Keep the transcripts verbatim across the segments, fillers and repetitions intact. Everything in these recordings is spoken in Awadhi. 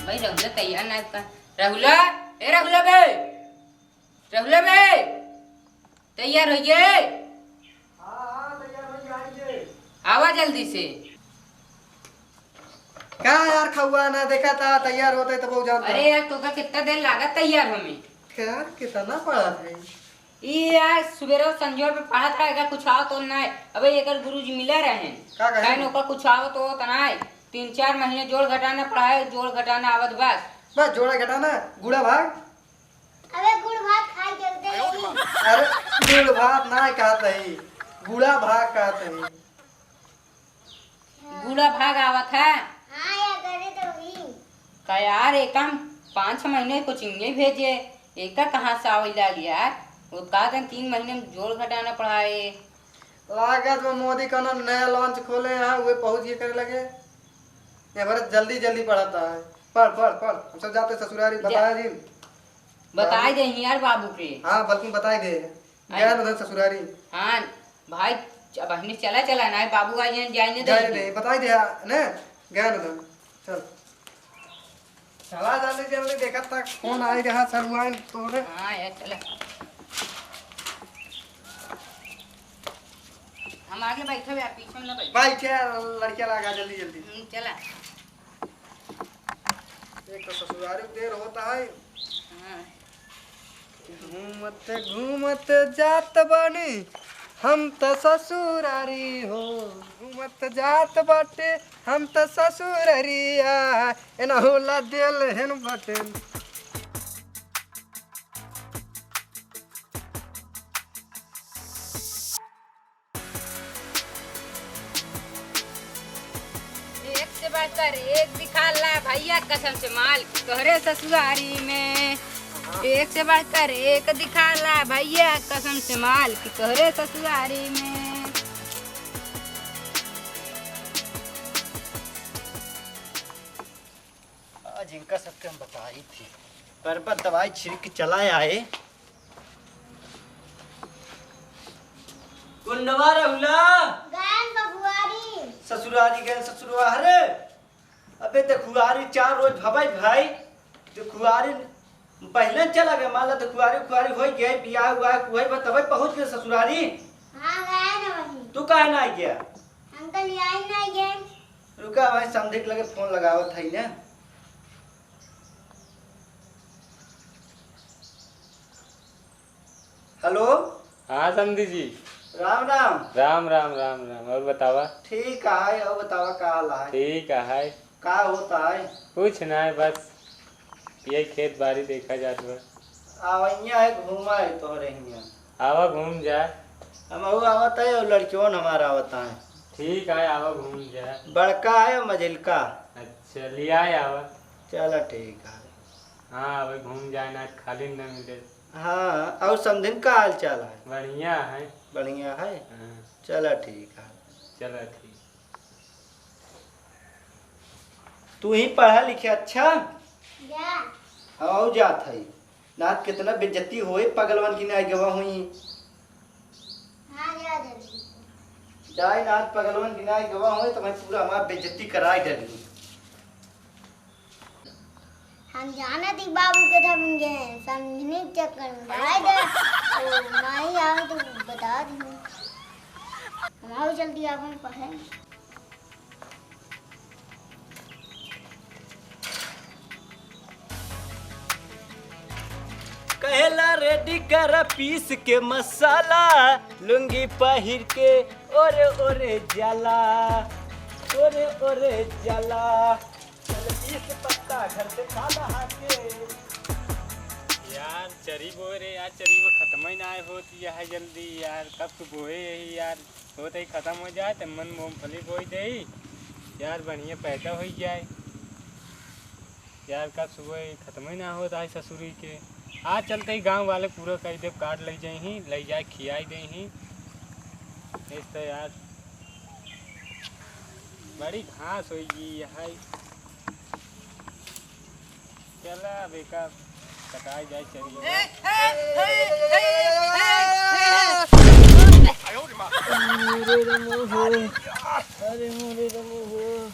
भाई, रहुला तैयार ना का। रहुला, ए रहुला बे, रहुला बे, तैयार होइए। हाँ, हाँ, तैयार होइए, आइए। आवा जल्दी से। का यार, खउआ ना देखा था, तैयार होते तो बहुत जानता। अरे यार, तोका कितना देर लागत तैयार होमे? यार, कितना पढ़त है? ई यार, सुबेरे संझोर पे पढ़त रहेगा, कुछ आवत होत नाय। अबे एकर गुरुजी मिला रहे हैं। का कहे? कहन ओका कुछ आवत होत नाय। तीन चार महीने जोड़ घटाना पढ़ाए, जोड़ घटाना आवत बस। बस जोड़ा घटाना, गुड़ा भाग। अबे गुड़ भात खाए चलते नहीं। अरे, गुड़ भात ना कहत है, गुड़ा भाग कहत है। गुड़ा भाग आवत है। हाँ, या करे तो ही। का यार, एक हम पाँच छह महीने कोचिंग नहीं भेजे, एका कहाँ से आवे लाग यार? वो का दिन तीन महीने में जोड़ घटाना पढ़ाए। लागत में मोदी कौनो नया launch खोले हैं, उहे पहुँच के करे लगे। ये भरत जल्दी जल्दी पढ़ता है। पढ़, पढ़, पढ़। हम सब जाते ससुरारी, जा। बताया जी। बताई बाबू। दे यार बाबू के। हाँ, बल्कि बताई दे। आई। गया ना उधर ससुरारी। हाँ, भाई, अब हमने चला, चला ना, बाबू आ जाए, जाए नहीं जाए देंगे। नहीं, बताई दे, ने? गया ना उधर। चल। चला जल्दी, जल्दी, देखा था, फोन आई रहा, सरुआइन तोरे। हाँ, यार, चला। हम आगे बैठे हुए, आप पीछे में ना बैठे। भाई, क्या लड़कियाँ लगा, जल्दी, जल्दी। हम्म, चला। एक तो ससुरारी देर होता है। हाँ। घूमत घूमत जात बानी हम त ससुरारी हो, घूमत जात बाटे हम त ससुररिया, एनहु ला देल हेन बटन। एक से बढ़कर एक दिखाला भैया कसम से माल तोहरे ससुरारी में। एक से बढ़कर एक दिखाला भैया कसम से माल कि तोहरे ससुरारी में। आज इनका सबके हम बताई थी। परबत दवाई छिड़क के चला आए। कुंडवा रहुला। गैन बबुआरी। ससुरारी गैन ससुरवा हरे। अबे देखुआरी चार रोज भबै भाई। देखुआरी पहिले चला गए, मान ला देखुआरी उखुआरी होइ गए, बियाह उआह हुए बा, तबै पहुँच गए ससुरारी। हाँ, गए ना वही। तू काहे ना आ गया? अंकल, यहाँ ही ना गए। रुका भाई, समधी के लगे फोन लगावत है ना। हेलो। हाँ समधी जी। राम राम। राम राम राम राम। और बतावा? ठीक है, और बतावा का हाल है? ठीक है। का होता है? कुछ ना है, बस यही खेत बाड़ी देखा जात बा। आवा हियाँ है, घूमा है तोहरे हियाँ। आवा घूम जा। हम अहू आवत है और लड़कियों हमारा आवत है। ठीक है, आवा घूम जा। बड़का है और मझिलका। अच्छा, लिया आवा। चला ठीक है। हाँ, अबे घूम जाए ना, खाली न मिले। हाँ, और समधिन का हाल चाल है? बढ़िया है। बढ़िया है? हाँ। चला ठीक है। चला ठीक। तू ही पढ़ा लिखे अच्छा? जा। हाँ, और जात है। नात कितना बेइज्जती होए, पगलवन की नाई गवा हुई। हाँ, जा जल्दी। जाए नात पगलवन की नाई गवा हुई, तो मैं पूरा हमार बेइज्जती कराए डली। हम जानत ही बाबू के धमन गए हैं, समझने के चक्कर में भाई दे। तो माई आवे तो बता दी। हम आओ जल्दी, आप हम पढ़े। कहेला ready करा पीस के मसाला, लुंगी पहिर के ओरे ओरे जाला, ओरे ओरे जाला। चल पीस पत्ता घर से खा लहा के। यार चरी बोए रे यार, चरी वो खत्म ही ना आए होत यह जल्दी यार, कब तो बोए यही यार, होत ही खत्म हो जाए तो मन मूंगफली बोई दे। यार, बढ़िया पैदा होइ जाए। यार, का सुबह खत्म ही ना होत है ससुरी के। आज चलते ही गाँव वाले पूरा कहि देब, काट लइ जाइहीं, लइ जाए खियाई देइहीं। इस तो यार, बड़ी घास होइ गई है। चला, अब एका कटाई जाए, चलिए। अरे मोरे रमो हो, अरे मोरे रमो हो,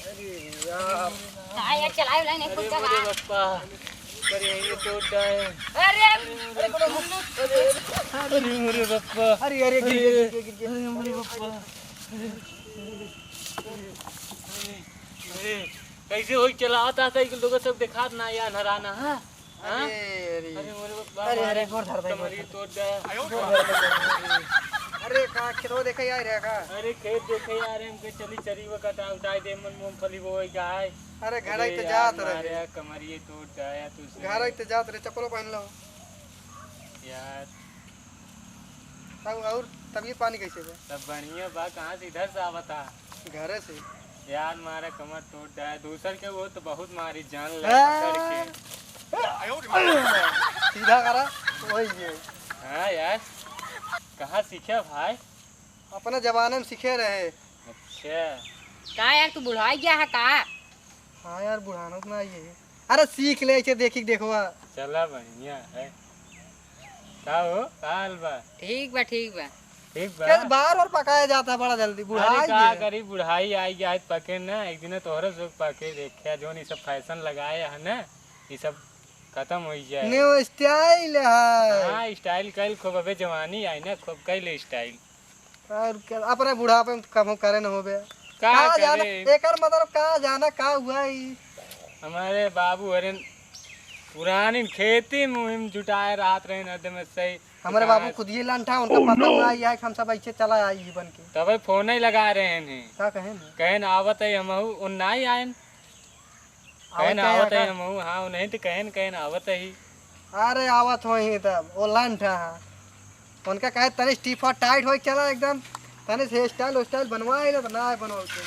अरे राम। हाँ यार, चलाए वाला नहीं अरे खुलता मोरे बा। बप्पा, अरे ये तो उड्डा है। अरे, अरे, अरे मोरे बप्पा। अरे, अरे, गिर गया, गिर गया, गिर गया। अरे मोरे बप्पा। अरे, कैसे होई चलावत है साइकिल, लोग सब देखात ना यार, नराना, हाँ? हाँ? अरे, अरे। अरे, मोरे बाप, अरे, अरे, मारे गोड़ धर भाई, गोड़ कमरिए धर। तोड़ दे। गोड़ धर भाई। अरे, का खेतवा देखे आए रहे का? अरे, खेत देखे यार, हमके चली चरी वो कटा उठाई दे, मन मूंगफली बोए गाय। अरे, घर अरे, ही तो यार, जात रहे। मारे कमरिए तोड़ दे यार, तू से। घर ही तो जात रहे, चप्पलो पहन लो। यार। तब और तबीयत पानी कैसे बा? सब बढ़िया बा। कहाँ से, इधर से आवत हा? घरे से। यार, मारा कमर तोड़ डाया। दूसर के वो तो बहुत मारी, जान ले हाँ। पकड़ के। सीधा करा, वही है। हाँ यार, कहाँ सीखे भाई? अपने जमाने में सीखे रहे। अच्छा। का यार, तू बुढ़ाई गया है का? हाँ यार, बुढ़ाना तो ना ये। अरे सीख ले, इसे देखी देखवा। चला बढ़िया है। का हो, का हाल बा? ठीक बा, ठीक बा। ठीक बा? कैसे बार बार पकाया जाता है बड़ा जल्दी, अरे बुढ़ाई का गया। करी, बुढ़ाई आई गया है, पके ना, एक दिन तोहरे से पके देखा, जोन ई सब फैशन लगाए है ना, ई सब खत्म हो जाए। न्यू स्टाइल है। हाँ, स्टाइल कल खूब, अबे जवानी आई ना, खूब कल स्टाइल। और क्या, अपने बुढ़ापे में कबहूँ करे न होबे। का का जाना, करे? एकर मतलब का जाना का हुआ ई? हमारे बाबू हरेन पुरानी खेती मुहिम जुटाए रहत रहे हरदम सही। हमारे बाबू खुद ये लंठा, उनका पता ना आई है कि हम सब ऐसे चला आई ही बन के। तबे फोन ही लगा रहे हैं। का कहे न? कहे न आवत है हमहू, उन ना ही आए। कहन आवत है हमहू, हाँ, उन्हें तो कहन, कहन आवत ही। अरे आवत होई तब, वो लंठ है। उनका कहे तनी स्टीफा टाइट होई चला एकदम, तनी से स्टाइल उस्टाइल बनवाए ना तो ना बनवाओ तो।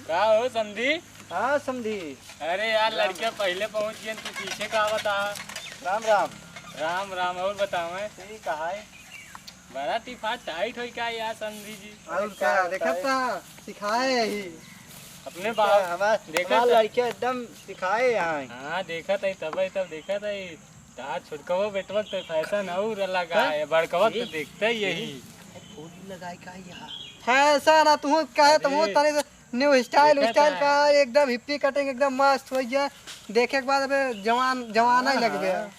का हो समधी? हाँ समधी। अरे यार, राम। लड़कियां पहले पहुंच गए, तू पीछे का आवत आ? राम राम। राम राम, और बताओ है? ठीक है। बड़ा टिफा टाइट होई का यार समधी जी? और अरे का, का देखत बताए? ता, सिखाए यही। अपने बाप, हमार, देखत हमार ता। लड़के एकदम सिखाए यहाँ। हाँ, देखत है, तब है, तब देखत है। तार छोटकवा बेटवा तो फैशन और लगा हाँ? है, बड़कवा तो जी। देखते ही यही। जी। फूल लगाए का यहाँ? फैशन है, तू कहे तो वो अरे। तनी से न्यू स्टाइल, देखत स्टाइल है। का एकदम हिप्पी कटिंग, एकदम मस्त हो गया। देखे के बाद अबे जवान, जवान ही हाँ, लगबे। हाँ।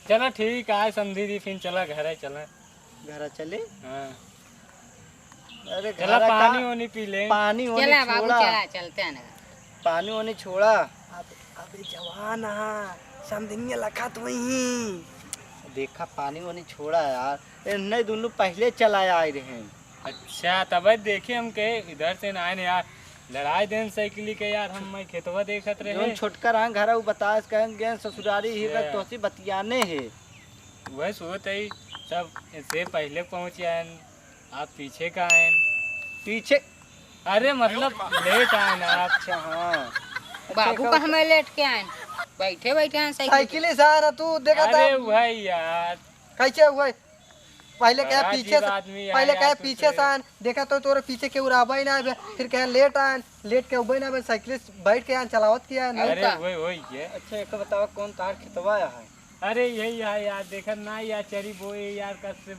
चला ठीक है समधी जी, फिर चला घरे चला। घरे चले? हाँ। अरे चला घरे का पानी वानी पी ले। पानी वानी चला बाबू, छोड़ा। चला, चलते हैं ना। पानी वानी छोड़ा। अब, अबे जवान हा, समधिनिया लखत वही। देखा पानी वानी छोड़ा यार। ए, नहीं दोनों पहले चला आए रहे। अच्छा, तब देखे हम के इधर से ना आए यार, लड़ाई देन साइकिल के यार, हम मैं खेतवा देखत रहे। जोन छोटका रहा घर, उ बतास कहन गए ससुरारी ही बस अच्छा। तोसी बतियाने है। वह सोत है, सब से पहले पहुँच आयन, आप पीछे का आयन। पीछे? अरे मतलब लेट आयन आप। अच्छा, हाँ। बाबू का हमें लेट के आयन, बैठे बैठे हैं साइकिल पे। साइकिल से आ रहा तू, देखा था। अरे वही यार। कैसे हुआ? पहिले कहे बड़ा पीछे अजीब से, आदमी है पहिले यार कहे तू पीछे से। से आन, देखा तो तोरे पीछे केहू रहबे ना बे, फिर कहे लेट आन, लेट के उबे ना बे, साइकिल से बैठ के आन, चलावत के आन। अरे का? वही, वही है। अच्छा, एक बतावा, कौन तार खेतवा है? अरे यही है यार, देखा ना यार, चरी बोए यार, कस से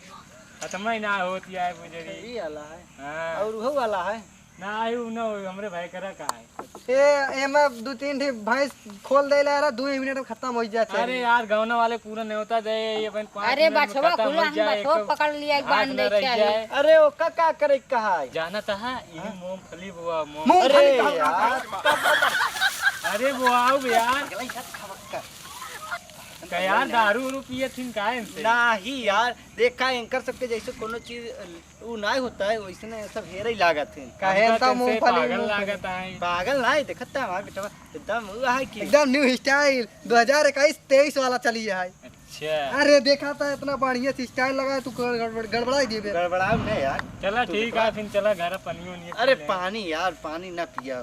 खत्म ही ना होत यार, बुजरी। अच्छा, ई वाला है। हाँ। और उहो वाला है? ना, आई उ ना होई, हमरे भाई करा का है। ए, एमा दू तीन ठे भैंस खोल देला यार, दू मिनट में खत्म हो जाए। अरे यार, गौना वाले पूरा न्योता दे, ये अपन पाँच अरे मिनट में बछवा खत्म खुला हो हम जाए, बछवा एक पकड़ लिया, एक हाथ बांध न दे रह चल। जाए। अरे ओका का करे के कहा है? जाना तो है, यही हाँ? मूंगफली बुआ, मूंग मूंगफली अरे कहाँ यार। अरे वो आओ यार। अगला ही हाथ खबक कर। का यार, दारू उरू पिए थिन का इनसे? नाही यार, देखा एंकर सबके जैसे कोनो चीज उ नाय होता है, वैसने सब हेरे ही लागत है। काहे हमका तो कैसे मूंगफली, पागल मूंगफली। लागत है। पागल नाय, देखत है हमार बेटवा, एकदम उ है कि एकदम न्यू स्टाइल, दो हज़ार इक्कीस तेईस वाला चली है। अच्छा। अरे देखा था, इतना बढ़िया से style लगा है, तू गड़-, गड़बड़, गड़बड़ाई दिए बे। गड़बड़ाओ नहीं यार। चला तू ठीक देखा। है, फिर चला घर पानी वानी अरे पी ले। पानी यार, पानी ना पिया।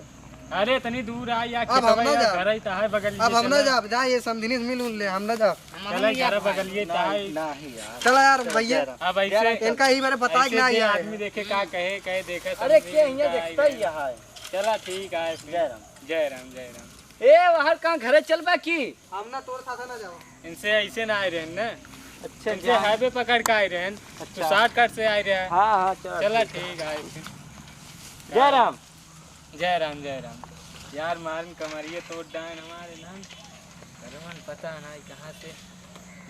अरे इतनी दूर आ यार, अब हम खेतवा ना यार, जाब। घर ही तो है बगल अब ये, हम ना चला। जाब, जा ये समधिनी से मिल उल ले, हम ना जाब। चला, घर बगलिए तो नहीं, है। नहीं यार। चला यार चला, भैया। जय राम। अब ऐसे जय राम। इनका ही बारे बताए ऐसे कि ना जे यार। आदमी देखे का कहे, कहे देखे अरे समझी के हियां का देखता ही है। यहाँ है। चला ठीक है फिर। जय राम। जय राम, जय राम। ए, बाहर कहाँ घरे चल बा की? हम ना तोर साथ ना जाओ। इनसे ऐसे ना आए रहन ना। अच्छा, इनसे जान। Highway पकड़ के आए रहन। तो अच्छा। Shortcut से आए रहे। हाँ, हाँ, चला, चला ठीक है। ठीक है फिर। जय राम। जय राम, जय राम। यार मारन कमरिए तोड़ डायन हमारे नाम। करवन पता नहीं कहाँ से।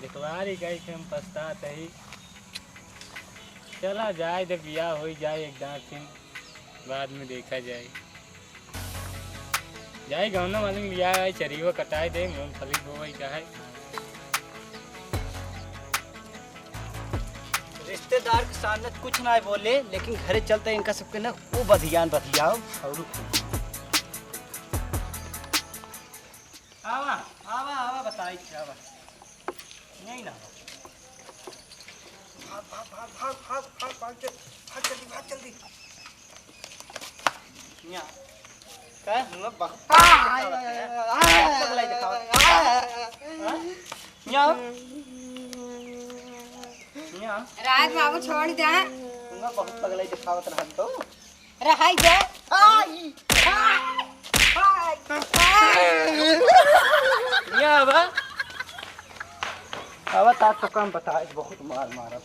दिखवारी गई थे हम पछतात ही। चला जाए, जब बियाह होई जाए एक दांत फिर बाद में देखा जाए। जाए गौना मालिक लिया आए, चरियो कटाए दे, मूंगफली बोवई का है। रिश्तेदार के सामने कुछ ना बोले, लेकिन घरे चलते इनका सबके ना वो बधियान बधियाओ और आवा, आवा, आवा, बताई, आवा। नहीं ना। भाग, भाग, भाग, भाग, भाग, भाग, भाग, जल्दी, भाग, जल्दी, भाग, जल्दी। यहाँ। का? हुआ बहुत आ, आ, आ, आ, आ, बहुत पगलाई दिखावत। आ, आ, आ, हाँ? यहाँ। यहाँ। राज बाबू छोड़ दे। हुआ बहुत पगलाई दिखावत रहन तो। रहाई दे। आई, आई, आई, आई। यहाँ आवा। आवा, तात तो काम बताए, बहुत मार मारब।